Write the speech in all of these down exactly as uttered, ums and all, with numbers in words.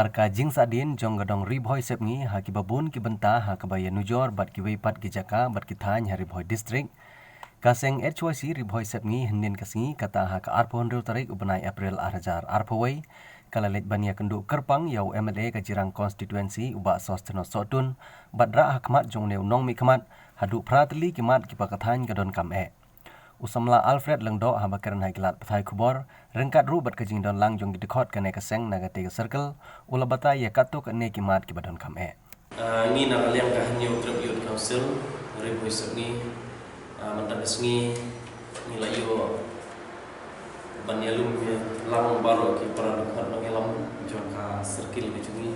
Ar ka jingsahdien jong ka dong Ri Bhoi Sepngi ha kiba bun ki bynta ha kaba ïanujor bad kiwei pat ki jaka bad ki thaiñ ha Ri Bhoi District, ka seng H Y C Ri Bhoi Sepngi hynnin ka sngi kata ha ka arphew hynriew tarik u bnai April ar hajar arphew wei, ka la leit ban ïakynduh kyrpang ïa u M L A ka Jirang Constituency u Bah Sosthenes Sohtun, bad rah ha khmat jong une u nongmihkhmat, haduh phra tylli ki mat kiba ka thaiñ ka donkam eh. U samla Alfred Lyngdoh haba kren ha ki lad pathai khubor, ryngkat ruh bad ka jingdon lang jong ki dkhot kane ka seng na kata ka circle, u la batai ïa katto katne ki mat kiba donkam eh. Ah, ngi na ka liang ka Hynñiewtrep Youth Council, Ri Bhoi Sepngi, ah, mynta ka sngi, ngi la ïoh ban ïalum ïa lang baroh ki para dkhot nongïalam jong ka circle ka jong ngi.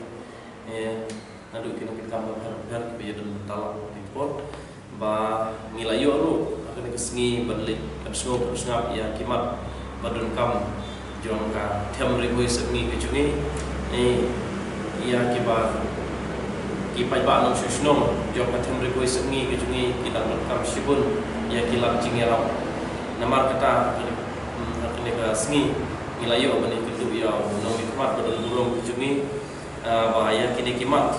Eh, naduh ki nongkitkam bapher bapher kiba ïadon bynta lang ki pud. Ba ngi la ïoh ruh ha kane ka sngi ban leit pynsngew pynsngap ïa ki mat ba donkam jong ka them Ri Bhoi Sepngi ka jong ngi. Eh, ïa kiba ki paidbah nongshong shnong jong ka them Ri Bhoi Sepngi ka jong ngi ki dang donkam shibun ïa ki lad jingïarap. Namar kata ha kane, hmm, ha kane ka sngi ngi la ïoh ban ïakynduh ïa u nongmihkhmat ba don burom ka jong ngi. Ah, ba ïa kine ki mat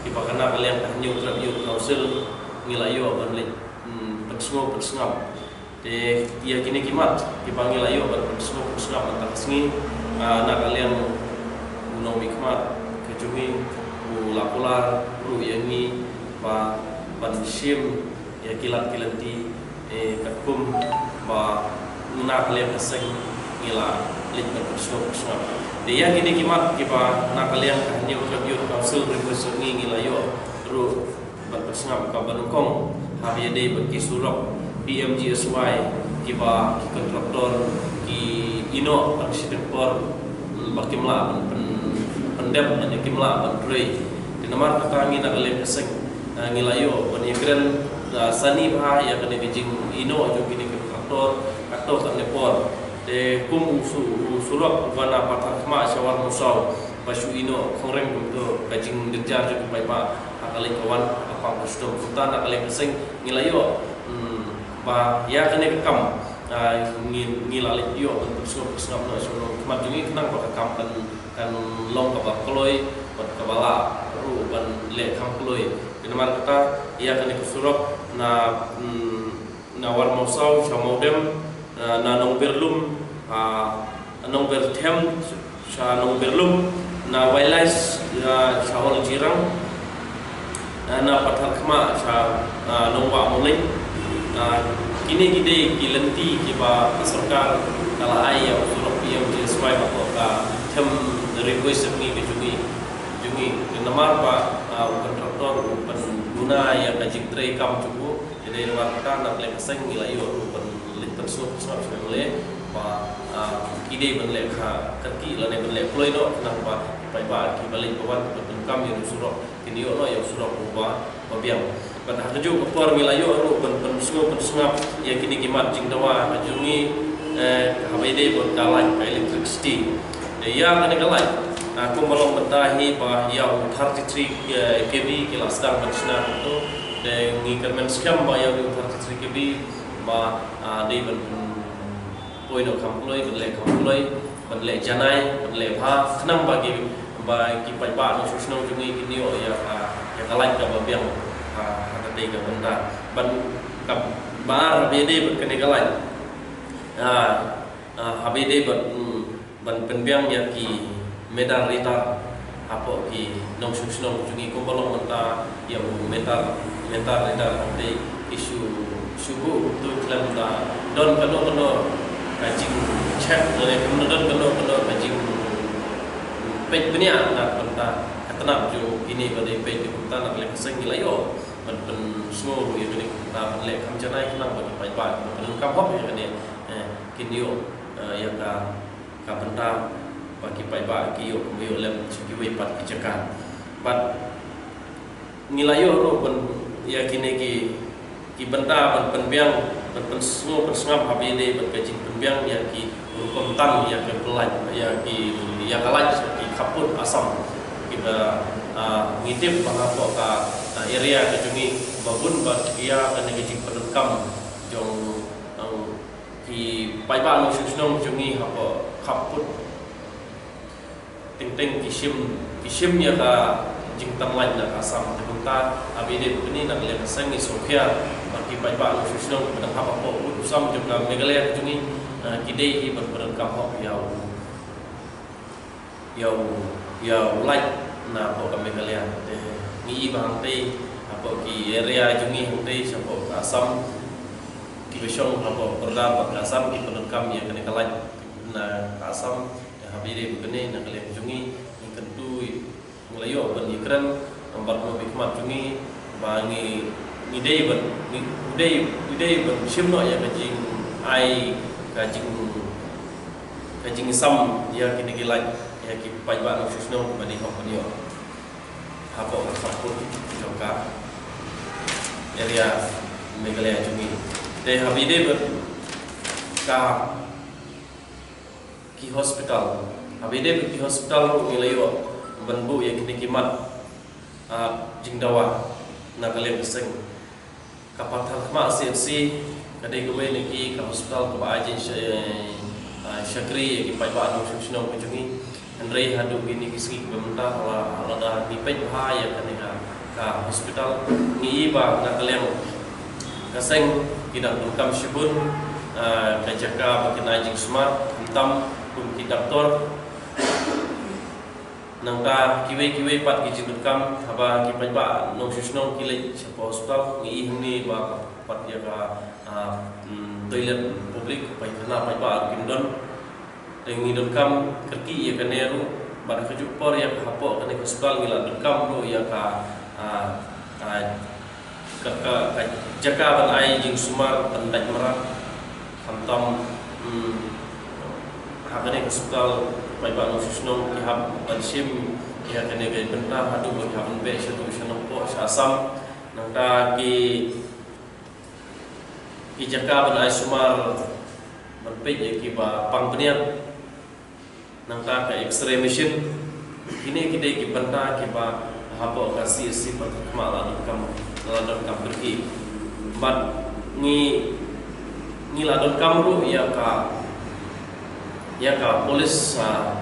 kiba ka na ka liang ka Hynñiewtrep Youth Council ngi la ïoh ban leit, hmm, pynsngew pynsngap. Te ïa kine ki mat kiba ngi la ïoh ban pynsngew pynsngap mynta ka sngi, ah, na ka liang u nongmihkhmat ka jong ngi u la kular ruh ïa ngi ba ban shim ïa ki lad ki lynti, eh, katkum ba na ka liang ka seng ngi la leit ban pynsngew pynsngap. Te ïa kine ki mat kiba na ka liang ka Hynñiewtrep Youth Council Ri Bhoi Sepngi ngi la ïoh ruh ban pynsngap kaba nyngkong haba ïadei bad ki surok P M G S Y kiba ki kontraktor ki ïehnoh tang shiteng por, mm, ba kim lah ban pyn-, pyndep lane kim lah ban trei. Te namar kata ngi na ka liang ka seng, ah, ngi la ïoh ban ïakren, ah, sani bha ïa kane ka jingïehnoh jong kine ki kontraktor katto katne por. Te kum u su-, u surok uba na Patharkhmah sha Warmawsaw ba shu ïehnoh khongreng kumto, ka jingdynjar jong ki paidbah ha ka leit ka wan ha ka pang ka sdom. Kumta na ka liang ka seng ngi la ïoh, hmm, ba ïa kane ka kam, ah, ngi, ngi la leit ïoh ban pynsngew pynsngap noh sha u nongmihkhmat jong ngi khnang ba ka kam kan, kan long kaba kloi bad kaba lah ruh ban leh kham kloi. Te namar kata ïa kane ka surok na, hmm, na Warmawsaw sha Mawdem, na, na Nongbyrlum, ah, Nongbyrdhem sha Nongbyrlum, na Wailais, ah, sha Oljirang, na, na Patharkhmah sha, ah, Nongwah Muling. Ah, kine ki dei ki lynti kiba ka sorkar ka la ai ïa u surok P M G S Y hapoh ka them Ri Bhoi Sepngi ka jong ngi, jong ngi. Namar ba, ah, u kontraktor u pynduna ïa ka jingtrei kam jong u. Te dei namar kata na ka liang ka seng ngi la ïoh ruh ban leit pynsngew pynsngap sha U M L A ba, ah, ki dei ban leh kha kyrkieh lane ban leh kloi noh khnang ba ki paidbah kiba leit ba wan kiba donkam ïa u surok kin ïoh noh ïa u surok uba, ba biang. Bad ha kajuh ka por ngi la ïoh ruh ban pynsngew pynsngap ïa kine ki mat jingdawa ka jong ngi, eh, haba ïadei bad ka light, ka electricity. Te ïa kane ka light, ah, kumba long mynta hi ba ïa u thirty-three, eh, K V ki la sdang ban shna kumto. Te ngi kyrmen skhem ba ïa u thirty-three K V ba, ah, dei ban, hmm, poi noh kham kloi, ban leh kham kloi, ban leh janai, ban leh bha, khnang ba ki, ba ki paidbah nongshong shnong jong ngi kin ïoh ïa ka, ïa ka light kaba biang, ah, ha katei ka bynta. Ban kaba ar haba ïadei bad kane ka light. Ah, ah, haba ïadei bad, hmm, ban pynbiang ïa ki meter reader hapoh ki nongshong shnong jong ngi, kumba long mynta ïa u meter, meter reader hangtei ki shu, shu buh kumto khlem da don kano kano ka jingcheck lane khlem da don kano kano ka jingpeit bniah na ka bynta ka tnat jong kine ba dei peit. Kumta na ka liang ka seng ngi la ïoh ban pynsngew ïa kane ka bynta ban leh kham janai khnang ba ki paidbah kiba pyndonkam hok ïa kane, eh, kin ïoh, eh, ïa ka ka bynta ba ki paidbah ki ïoh, ki ïoh lem sha kiwei pat ki jaka. Bad ngi la ïoh ruh ban ïa kine ki, ki bynta ban pynbiang, ban pynsngew pynsngap haba ïadei bad ka jingpynbiang ïa ki rukom tan ïa ki light, ïa ki, ïa ka light sha ki khappud Assam. Kiba, ah, ngi tip ba hapoh ka, ah, area ka jong ngi ba bun ba ïa kane ka jingpyndonkam jong, ah, ki paidbah nongshong shnong jong ngi hapoh khappud Teng teng ki shim, ki shim ïa ka jingtanlait na ka Assam. Te mynta haba ïadei bad kane, na ka liang ka seng ngi sngewkhia ba ki paidbah nongshong shnong kiba dang hap hapoh u sam jong ka Meghalaya ka jong ngi, ah, ki dei hi ban pyndonkam hok ïa u, ïa u, ïa u lait na hapoh ka Meghalaya. Te ngi i ba hangtei hapoh ki area jong ngi hangtei shapoh ka Assam, kiba shong hapoh border bad ka Assam ki pyndonkam ïa kane ka lait na ka Assam. Te haba ïadei bad kane, na ka liang jong ngi, ngi kyntu, ngi la ïoh ban ïakren bad u nongmihkhmat jong ngi ba ngi, ngi dei ban, ngi, ngi dei, ngi dei ban shim noh ïa ka jingai, ka jing, ka jingsam ïa kine ki lait ïa ki paidbah nongshong shnong ba dei hok ban ïoh hapoh ka khappud jong ka area Meghalaya jong ngi. Te haba ïadei bad ka ki hospital. Haba ïadei bad ki hospital ruh ngi la ïoh ban buh ïa kine ki mat, ah, jingdawa na ka liang ka seng. Ka Patharkhmah C H C ka dei kawei na ki ka hospital kaba ai jing sha-, ah, shakri ïa ki paidbah nongshong shnong ka jong ngi. Hynrei haduh kine ki sngi kiba mynta la, lada ngi peit bha ïa kane ka, ka hospital, ngi i ba na ka liang ka seng ki dang donkam shibun, ah, ka jaka ba kin ai jingsumar, khamtam kum ki doktor. Nangta kiwei kiwei pat ki jingdonkam, haba ki paidbah nongshong shnong ki leit shapoh hospital, ngi i hangne ba ka pat ïa ka, ah, mm, toilet public, paidbah, paidbah kim don. Te ngi donkam kyrkieh ïa kane ruh, bad ha kajuh por ïa ka hapoh kane ka hospital ngi la donkam ruh ïa ka, ah, ah, ka, ka, ka jaka ban ai jingsumar ban dait mrad. Khamtam, hmm, ha kane ka hospital paidbah nongshong shnong ki hap ban shim ïa kane ka bynta haduh ba ki hap ban beh shaduh sha Nongpoh sha Assam. Nangta ki, ki jaka ban ai sumar ban peit ïa kiba pang bniat. Nangta ka X-ray machine. Kine ki dei ki bynta kiba hapoh ka C H C Patharkhmah la donkam, la donkam kyrkieh. Bad ngi, ngi la donkam ruh ïa ka, ïa ka police, ah,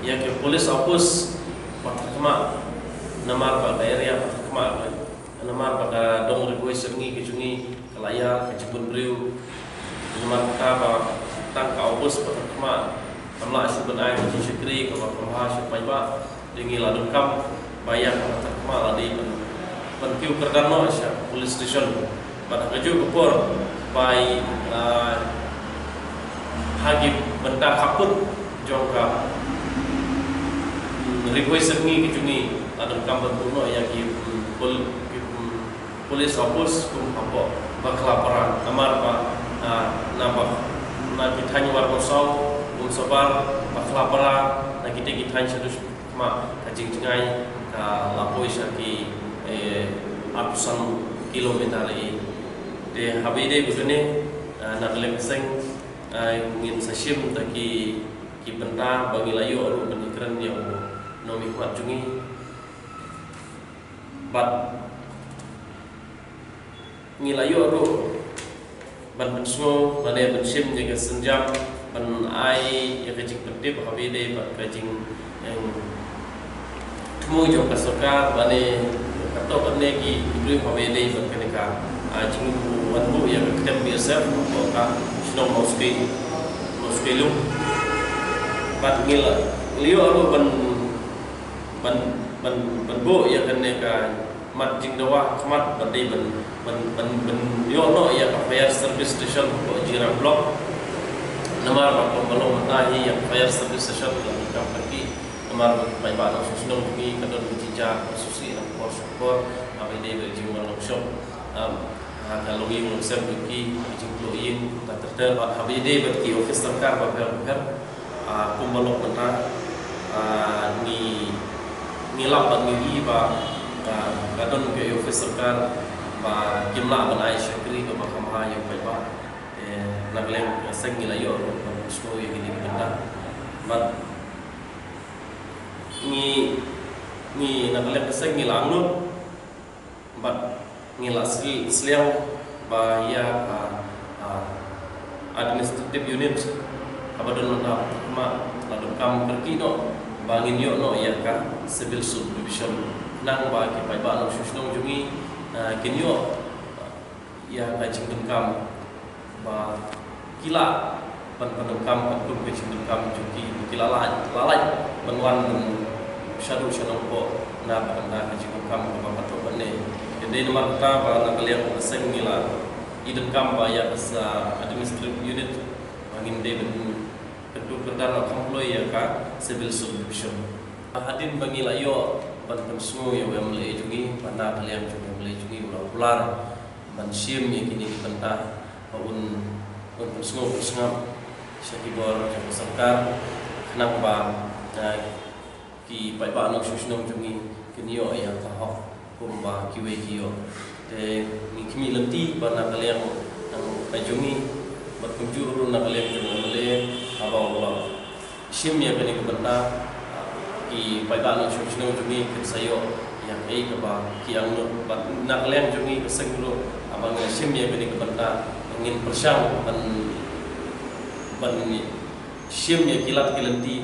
ïa ka police outpost Patharkhmah, namar ba ka area Patharkhmah ka, namar ba ka dong Ri Bhoi Syngi ka jong ngi ka la ïar, ka jingbun briew. Namar kata ba tang ka outpost Patharkhmah kam lah shuh ban ai ka jingshakri kaba kham bha sha paidbah. Te ngi la donkam ba ïa ka Patharkhmah la dei ban, ban kiew kyrdan noh sha police station. Bad ha kajuh ka por ba i, ah, ha ki bynta khappud jong ka, mm, Ri Bhoi Syngi ka jong ngi la donkam ban buh noh ïa ki, mm, pol-, ki, mm, police outpost kum hapoh Bakhlapara, namar ba, ah, na ba, na ki thaiñ Warkop Saw, Umsabar, Bakhlapara, na kite ki thaiñ shaduh Khmah, ka jingjngai ka la poi sha ki, eh, arphew san kilometer hi. Te haba ïadei bad kane, ah, na ka liang ka seng, ah, ngin sa shim da ki, ki bynta ba ngi la ïoh ruh ban ïakren ïa u nongmihkhmat jong ngi. Bad ngi la ïoh ruh ban pynsngew lane ban shim ïa ka sienjam ban ai ïa ka jingpyntip haba ïadei bad ka jing, ïa, thmu jong ka sorkar lane kato katne ki briew haba ïadei bad kane ka, ah, jingwan buh ïa ka ktien B S F hapoh ka shnong Mawskei, Mawskei Lum. Bad ngi la, ngi la ïoh ruh ban ban, ban, ban buh ïa kane ka mat jingdawa ha khmat ba dei ban, ban, ban, ban ïoh noh ïa ka fire service station hapoh Jirang Block. Namar ba kumba long mynta hi ïa ka fire service station ka long kaba kyrkieh. Namar ba ki paidbah nongshong shnong jong ngi ka don ka jingjia ka sngewsih na ka por sha ka por. Haba ïadei bad ka jingwan long shong, um, ha ka longïing longsem jong ki, ka jingpluh ïing, kumta ter ter. Bad haba ïadei bad ki office sorkar bapher bapher, ah, kumba long mynta, ah, ngi, ngi lap bad ngi i ba, ah, ka don ki office sorkar ba kim lah ban ai shakri kaba kham bha ïa u paidbah. Eh, na ka liang ka seng ngi la ïoh ruh ban sngewthuh ïa kine ki bynta. Bad ngi, ngi na ka liang ka seng ngi la angnud. Bad ngi la sli-, sliang ba ïa ka, ah, administrative unit kaba don mynta ha Khmah la donkam kyrkieh noh. ba ngin ïoh noh ïa ka civil subdivision, nang ba ki paidbah nongshong shnong jong ngi, ah, kin ïoh ïa ka jingdonkam ba ki lah ban pyndonkam, ban kum ka jingdonkam jong ki, ki lah lait, lah lait ban wan ban shaduh sha Nongpoh na ka bynta ka jingdonkam kaba patut ban leh. Te dei namar kata ba na ka liang ka seng ngi la i donkam ba ïa ka sa administrative unit ba ngin dei ban kyntu kyrdan, la kham kloi ïa ka civil subdivision. Hadien ba ngi la ïoh ban pynsngew ïa u M L A jong ngi, ba na ka liang jong u M L A jong ngi u la kular ban shim ïa kine ki bynta, ba un, un pynsngew pynsngap sha ki bor jong ka sorkar, khnang ba, ah, ki paidbah nongshong shnong jong ngi kin ïoh ïa ka hok kumba kiwei ki ïoh. Te ngi khmih lynti ba na ka liang jong ka jong ngi, bad kumjuh ruh na ka liang jong u M L A, haba u la shim ïa kane ka bynta, ki paidbah nongshong shnong jong ngi kin sa ïoh ïa kaei kaba ki angnud, bad na ka liang jong ngi ka seng ruh, haba ngi la shim ïa kane ka bynta, ngin pyrshang ban, ban shim ïa ki lad ki lynti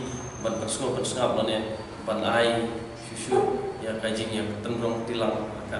ban pynsngew pynsngap lane ban ai shuh shuh ïa ka jingïatynrong tilang ha ka